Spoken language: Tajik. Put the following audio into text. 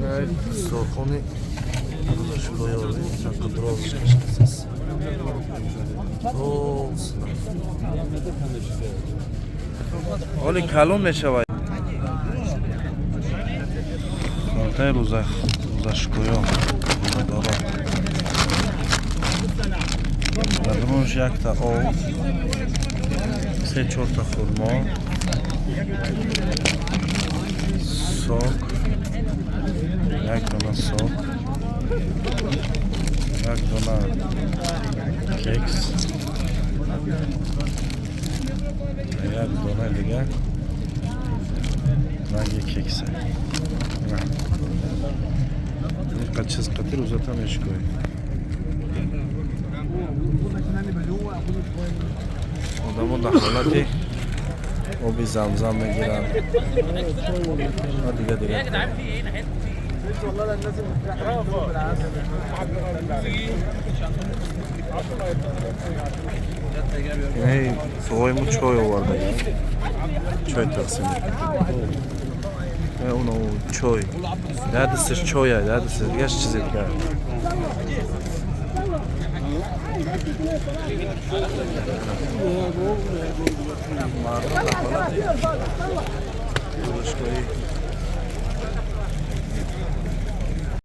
Дастурхони рӯзашкоёри чанқа дроз кашкасас. Толсна. Оли калон мешавад. Халтаи рӯзашкоё рӯзадоро. Дар дурунаш якта об, се чорта хурмо, сок, як дона сок, як дона кекс, як дона дига ранги кекса. Инқадр чиз қати рӯзата мешикоӣ. Одамо дар ҳолати оби замзам мегиранд ва дига дига. Инаи суғои мо чой оварда, чой тақсим мекунад. Уно чой дар дасташ, чоя дар дасташ, дигаш чизе дигар. Мардум дар ҳолати рӯзашкоӣ.